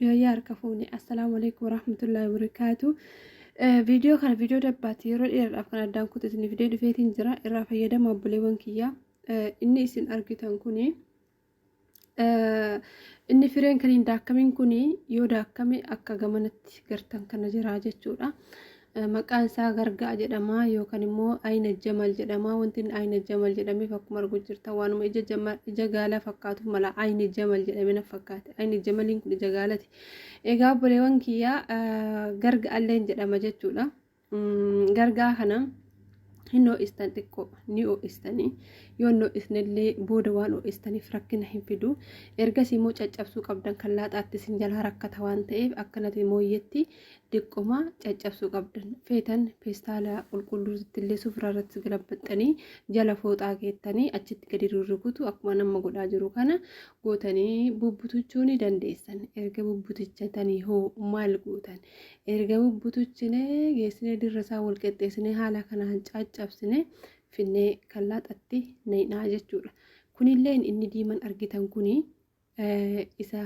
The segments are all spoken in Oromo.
Yooyyaa harka fuune assalaamu alaikum warahmatullahi wabarakaatu. Viidiyoo kana viidiyoo dabbaatti yeroo dheeraadhaaf kan addaan kute isin fidee dhufeetiin jira irraa fayyadama obboleewwan kiyyaa. Inni isin argitan kuni inni fireen kan hin daakkamin kuni yoo daakkame akka gamanatti gartan kana jira jechuudha. Maqaan isaa Garga'a jedhama yookaan immoo Ayina Jamal jedhama. Wanti inni Ayina Jamal jedhameef akkuma arguu jirtan waanuma ija jamal ija gaalaa fakkaatuuf mala Ayina Jamal jedhame na fakkaate. Ayina Jamaliin kun ija gaalati. Egaa obboleewwan kiyyaa Garga'alleen jedhama jechuudha. Garga'a kana hin ho'istan xiqqoo ni ho'istanii yoo hin ho'isnellee booda waan ho'istaniif rakkina hin fidu. Ergasii immoo caccabsuu qabdan kan laaxaatti isin jalaa rakkata waan ta'eef akkanatti mooyyetti diqqoma caccabsuu qabdan. Feetan peestaala qulqulluutti illee sufraa irratti galabbaxxanii jala fooxaa keettanii achitti gadi rurrukutu akkuma nama godhaa jiru kana gootanii bubbutuchuu ni dandeessan. Erga bubbutichatanii hoo maal gootan? Erga bubbutuchinee geessinee dirra isaa wal qixxeessinee haala kanaan caccabsine finnee kan laaxatti naqnaa jechuudha. Kunilleen inni diiman argitan kuni isa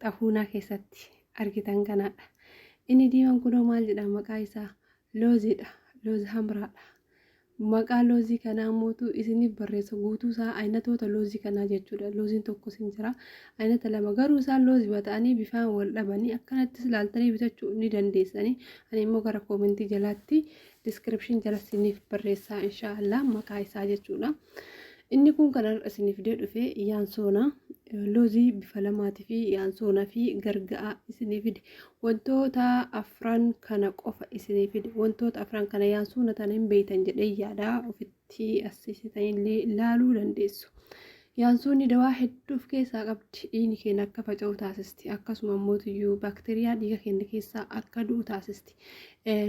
xahuunaa keessatti argitan kanaadha. Inni diimaan kunoo maal jedhama maqaa isaa? Looziidha. Loozi hamraadha. Maqaa loozii kanaa mootu isiniif barreessa guutuu isaa aynatoota loozii kanaa jechuudha. Looziin tokkos hin jira. Aynata lama garuu isaan loozii ta'anii bifaan wal dhabanii akkanattis ilaaltanii bitachuu ni dandeessanii. Ani immoo gara koomentii jalaatti diskiripshin jala isiniif barreessaa inshaallah maqaa isaa jechuudha. Inni kun kan har'a isinii fidee dhufe yaansoona loozii bifa lamaatii fi yaansoona fi garga'a isinii fide. Wantoota afran kana qofa isinii fide. Wantoota afran kana yaansoona tana hin beektan jedhee yaada ofitti assisitanillee ilaaluu dandeessu. Yaansoonni dawaa hedduu of keessaa qabdi. Dhiigni keenya akka faca'u taasisti. Akkasuma immoo baakteeriyaa dhiiga keenya keessaa akka du'u taasisti.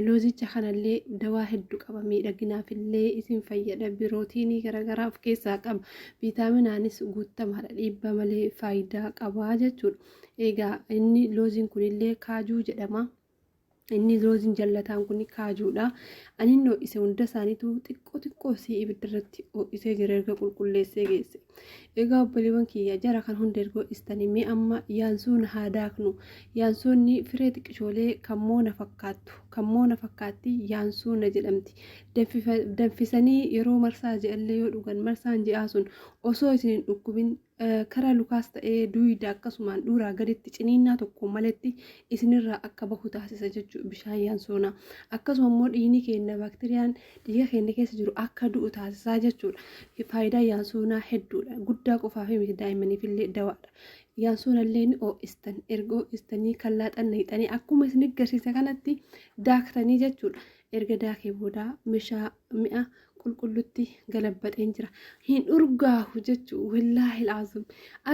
Loozicha kanallee dawaa hedduu qaba. Miidhaginaafillee isin fayyada. Birootiinii garaagaraa of keessaa qaba. Viitaaminaanis guutamaadha. Dhiibbaa malee faayidaa qaba jechuudha. Egaa inni looziin kunillee kaajuu jedhama. Inni looziin jallataan kun kaajuudha. Ani inni ho'ise hunda isaaniitu xiqqoo xiqqoo isii ibidda irratti ho'isee jira erga qulqulleessee geesse. Egaa obboleewwan kiyya jara kan hunda erga ho'istanii mee amma yaansuun haa daaknu. Yaansuunni firee xiqqishoolee kan moona fakkaattu kan moona fakkaatti yaansuuna jedhamti. Danfisanii yeroo marsaa ji'allee yoo dhugan marsaan ji'aa sun osoo isin hin dhukkubin karaa lukaas ta'ee duuyda akkasumaan dhuuraa gaditti ciniinnaa tokko maletti isinirraa akka bahu taasisa jechuudha bishaan yaansoonaa. Akkasuma immoo dhiigni keenya baakteeriyaan dhiiga keenya keessa jiru akka du'u taasisaa jechuudha. Faayidaan yaansoonaa hedduudha. Guddaa qofaaf miti daa'immaniif illee dawaadha. Yaansoona illee ni ho'istan. Erga ho'istanii kan laaxan naqxanii akkuma isin agarsiise kanatti daaktanii jechuudha. Erga daakee booda meeshaa mi'a qulqullutti galabbaxeen jira. Hin urgaahu jechuu wallaahi laazim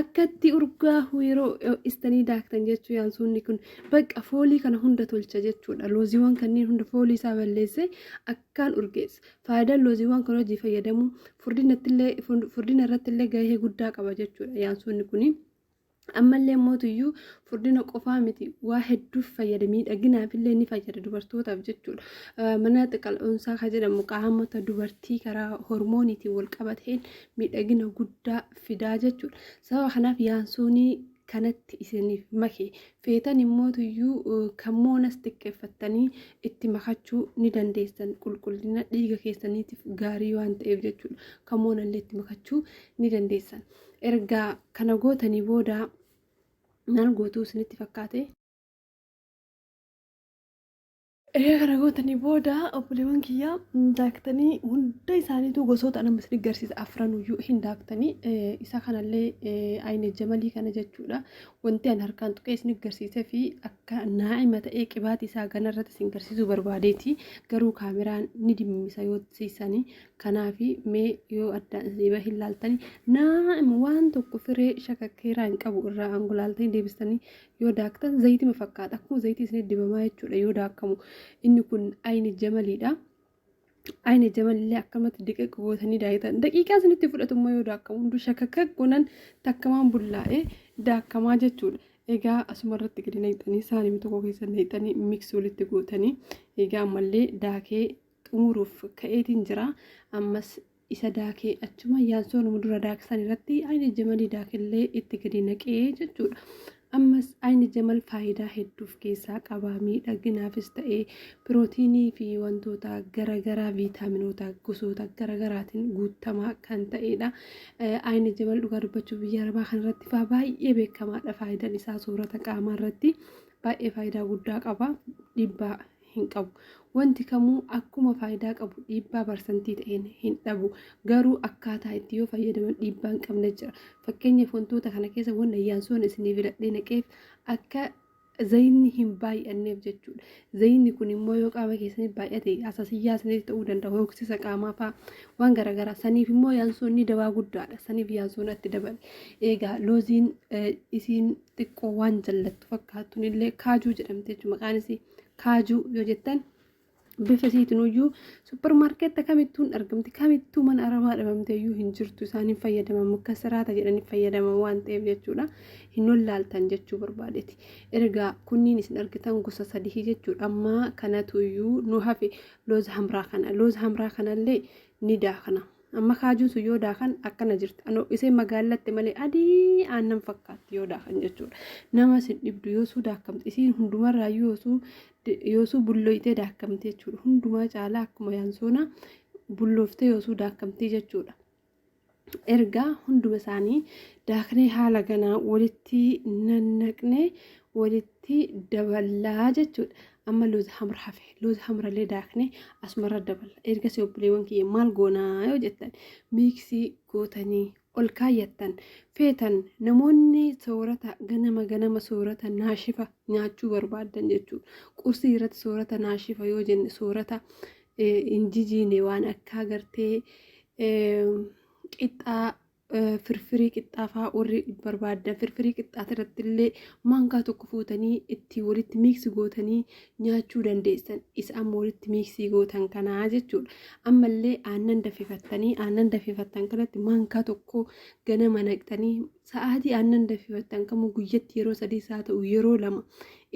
akkatti urgaahu yeroo istanii daaktan jechuu yaansuunni kun bakka foolii kana hunda tolcha jechuudha. Looziiwwan kanneen hunda foolii isaa balleessee akkaan urgeessa. Faayidaan looziiwwan kan hojii fayyadamuu furdina irratti illee gahee guddaa qaba jechuudha yaansuunni kuni. Ammallee mootuyyuu furdina qofaa miti waa hedduuf fayyada miidhaginaaf illee ni fayyada dubartootaaf jechuudha. Mana xiqal'oonsaa kan jedhamu qaamota dubartii karaa hormooniitiin wal qabateen miidhagina guddaa fidaa jechuudha. Sababa kanaaf yaansoonii kanatti isiniif make feetan immootuyyuu kan moonas xiqqeeffattanii itti makachuu ni dandeessan qulqullina dhiiga keessaniitiif gaarii waan ta'eef jechuudha. Kan moonallee itti makachuu ni dandeessan. Erga kana gootanii booda maal gootuu isinitti fakkaate? Erga kana gootanii booda obboleewwan kiyya daaktanii hunda isaaniitu gosoota nama isin agarsiisa afranuyyuu hin daaktanii isa kanallee ayina jamalii kana jechuudha. Wanti ani harkaan tuqee isin agarsiisee fi akka naa'ima ta'ee qibaatii isaa ganarratti isin agarsiisuu barbaadeeti. Garuu kaameraan ni dimmisa yoo siisanii Kanaafi mee yoo addaan isinii bahe hin laaltanii naa'ima waan tokko firee shakakkeeraa hin qabu irraa angulaaltanii deebistanii yoo daaktan zayitima fakkaata akkuma zayitii isinii dibamaa jechuudha yoo daakamu inni kun ayni jamaliidha. Ayni jamalillee akkamatti diqeq gootanii daaktan daqiiqaa isinitti fudhatu immoo yoo daakamu hunduu shakakak goonan takkamaan bullaa'ee daakamaa jechuudha. Egaa asuma irratti gadi naqxanii saanii tokko keessa naqxanii miksii walitti gootanii egaa ammallee daakee xumuruuf ka'eetiin jira. Ammas isa daakee achuma yaansoonuma dura daaksan irratti ayina jamalii daakillee itti gadi naqee jechuudha. Ammas ayni jamal faayidaa hedduu of keessaa qaba. Miidhaginaafis ta'ee pirootiinii fi wantoota garaagaraa viitaaminoota gosoota garaagaraatiin guutamaa kan ta'edha. Ayni jamal dhugaa dubbachuuf biyya arabaa kanarratti faa baay'ee beekamaadha. Faayidaan isaa soorata qaamaa irratti baay'ee faayidaa guddaa qaba. Dhiibbaa hin qabu. Wanti kamuu akkuma faayidaa qabu dhiibbaa parsantii ta'een hin dhabu. Garuu akkaataa itti yoo fayyadaman dhiibbaa hin qabne jira. Fakkeenyaaf wantoota kana keessa wanna yaansoon isinii filadhee naqeef akka zayinni hin baay'anneef jechuudha. Zayinni kun immoo yoo qaama keessanii baay'ate asasiyyaa isinitti ta'uu danda'a. Hooksisa qaamaa fa'aa waan garaagaraa. Saniif immoo yaansoonni dawaa guddaadha. Saniif yaansoon atti dabale. Egaa looziin isiin xiqqoo waan jallattu fakkaattuun illee kaajuu jedhamte jechuudha. Maqaan isii kaajuu yoo jettan bifa isiitinuyyuu suppermaarkeetta kamittuu hin argamti, kamittuu mana arabaa dhabamte iyyuu hin jirtu. Isaan hin fayyadaman, muka siraata jedhanii fayyadaman waan ta'eef jechuudha. Hin wallaaltan jechuu barbaadeeti. Ergaa kunniin isin argitan gosa sadii jechuudha. Amma kanatu iyyuu nu hafe, looza hamraa kana. Looza hamraa kanallee ni daakna. Amma kaajuun sun yoo daakan akkana jirti. Ano iseen magaalatte malee adii aannan fakkaatti yoo daakan jechuudha. Nama sin dhibdu yoosuu daakamte isiin hundumarraa yoosuu bulloytee daakamte jechuudha. Hundumaa caalaa akkuma yaansoona bullooftee yoosuu daakamtee jechuudha. Ergaa hunduma isaanii daaknee haala ganaa walitti nannaqnee walitti daballaa jechuudha. Amma looza hamra hafe. Looza hamrallee daaknee asumarra daballa. Ergasii obboleewwan kiyya maal goonaa yoo jettan, miiksii gootanii ol kaayyattan. Feetan namoonni soorata ganama ganama soorata naashifa nyaachuu barbaaddan jechuudha. Qursii irratti soorata naashifa yoo jenne, soorata hin jijiine, waan akka gartee qixxaa, firfirii qixxaa fa'aa warri barbaaddan, firfirii qixxaa irratti illee maankaa tokko fuutanii itti walitti miiksi gootanii nyaachuu dandeessan. Isa amma walitti miiksii gootan kanaa jechuudha. Ammallee aannan danfifattanii, aannan danfifattan kanatti maankaa tokko ganama naqxanii, sa'aatii aannan danfifattan kamuu guyyatti yeroo 3 isaa ta'u yeroo 2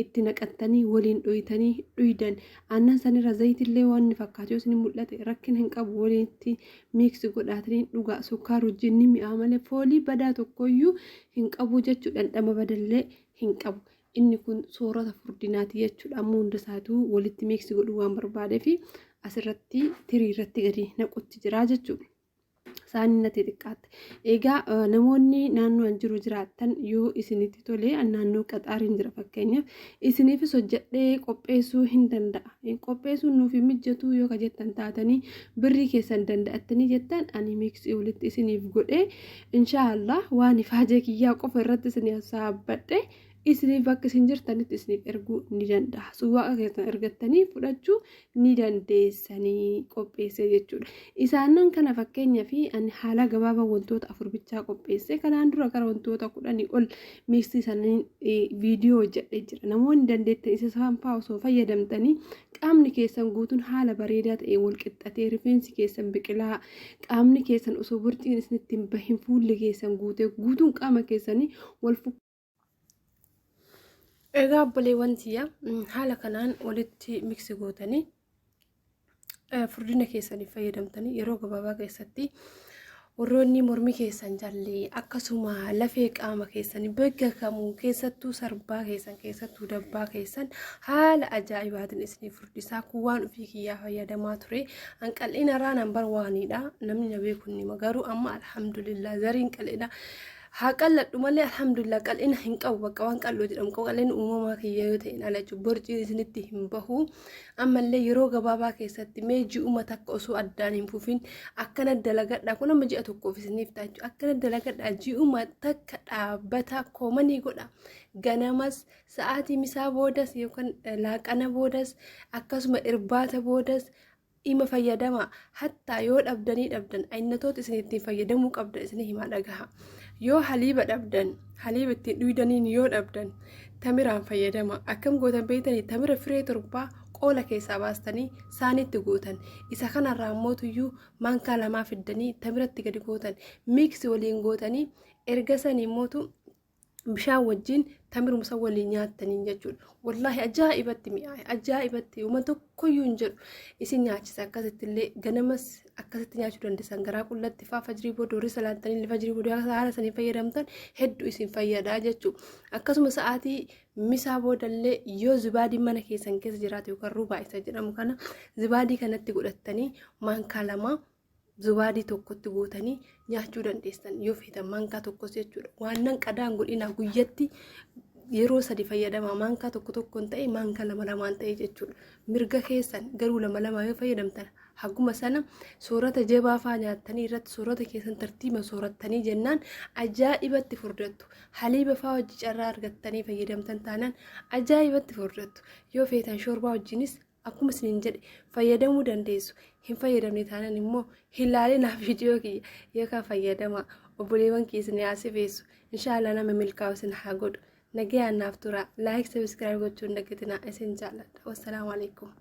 itti naqattanii waliin dhoyitanii dhuydan. Aannan sanirra zayitillee waan inni fakkaatu yoo isin mul'ate rakkina hin qabu, walitti miiksi godhaatanii dhugaa. Sukkaar wajjin ni mi'aa malee foolii badaa tokkoyyuu hin qabu jechuudha. Dhandhama badallee hin qabu. Inni kun soorata furdinaati jechuudha. Amma hunda isaatuu walitti miiksi godhuu waan barbaadeef asirratti tirii irratti gadi naqutti jira jechuudha. Saaniin natti xiqqaatte. Egaa namoonni naannoo an jiru jiraattan, yoo isinitti tole, an naannoo Qaxaariin jira fakkeenyaaf, isiniifis hojjedhee qopheessuu hin danda'a. Qopheessuun nuuf hin mijjatu yoo ka jettan taatanii, birrii keessan danda'attanii jettan, ani miiksii walitti isiniif godhee, inshaallah waan ifaajee kiyyaa qofa irratti isin saabbadhe, isiniif bakka isin jirtanitti isiniif erguu ni danda'a. Suwaaqa keessan ergattanii fudhachuu ni dandeessanii qopheessee jechuudha. Isaanan kana fakkeenya fi ani haala gabaabaa wantoota 4 bichaa qopheesse. Kanaan dura gara wantoota 10 ol miiksii saniin viidiyoo hojjedhee jira. Namoonni dandeettan isa isaan fa'aa osoo fayyadamtanii, qaamni keessan guutuun haala bareedaa ta'een wal qixxatee, rifeensi keessan biqilaa, qaamni keessan osoo borciin isinitti hin bahin, fuulli keessan guutee, guutuun qaama keessanii wal. Egaa obboleewwan tiyya, haala kanaan walitti miksi gootanii furdina keessaniif fayyadamtanii, yeroo gabaabaa keessatti warroonni mormi keessan jallee, akkasuma lafee qaama keessanii bakka kamuu, keessattuu sarbaa keessan, keessattuu dabbaa keessan haala ajaa'ibaatiin isinii furdisaa. Kun waan ofii kiyyaa fayyadamaa ture. An qal'ina irraa nambar waaniidha. Namni na beeku ni garuu amma alhamdulillah zariin qal'ina haa qal'adhu malee, alhamdulillah qal'ina hin qabu. Bakka waan qal'oo jedhamu qabu, qal'inni uumamaa kiyya yoo ta'e ala jechuudha. Borciin isinitti hin bahu. Ammallee yeroo gabaabaa keessatti mee ji'uma takka osoo addaan hin fufin akkana dalagadha. Kun amma ji'a tokkoof isiniif ta'a jechuudha. Akkana dalagadha, ji'uma takka dhaabbata koomanii godha. Ganamas, sa'aatii misaa boodas yookaan laaqana boodas, akkasuma irbaata boodas dhima fayyadama. Hattaa yoo dhabdanii dhabdan, aynatoota isin ittiin fayyadamuu qabdan isin himaa dhagaha. Yoo haliiba dhabdan, haliiba ittiin dhuydaniin yoo dhabdan, tamiraan fayyadama. Akkam gootan beektanii? Tamira firee 7 qoola keessaa baastanii saanitti gootan. Isa kanarraa mootuyyuu maankaa 2 fiddanii tamiratti gadi gootan, miiksi waliin gootanii, erga sanii mootu Bishaan wajjin tamiruma san waliin nyaattaniin jechuudha. Wallaahi ajaa'ibatti mi'aaye, ajaa'ibatti uma tokkoyyuu hin jedhu isin nyaachisa. Akkasitti illee ganamas akkasitti nyaachuu dandeessan, garaa qullatti faa, fajrii booda horii salaantanii, fajrii booda haala sanii fayyadamtan hedduu isin fayyadaa jechuudha. Akkasuma sa'aatii misaa boodallee yoo zibaadii mana keessan keessa jiraate yookaan rubaa isa jedhamu kana zibaadii kanatti godhattanii maankaa 2 zubaadii tokkotti gootanii nyaachuu dandeessan, yoo feetan maankaa tokkos jechuudha. Waan nan qadaan godhina, guyyatti yeroo sadi fayyadama, maankaa tokko tokkoon ta'e, maankaa lama lamaan ta'e jechuudha. Mirga keessan, garuu lama lama yoo fayyadamtan haguma sana soorata jabaa faa nyaattanii irratti soorata keessan tartiiba soorattanii jennaan ajaa'ibatti furdattu. Haliiba faa hojii carraa argattanii fayyadamtan taanaan ajaa'ibatti furdattu. Yoo feetan shoorbaa wajjinis akkuma isiniin jedhe fayyadamuu dandeessu. Hin fayyadamne taanaan immoo hin laalinaa viidiyoo kiyya, yookaan fayyadama. Obboleewwan keessan haa sifeessu. Inshaallah nama milkaa'u isin haa godhu. Nagayaan naaf tura. Like, subscribe gochuun dagatinaa. Isin jaalladha. Wassalaamu alaikum.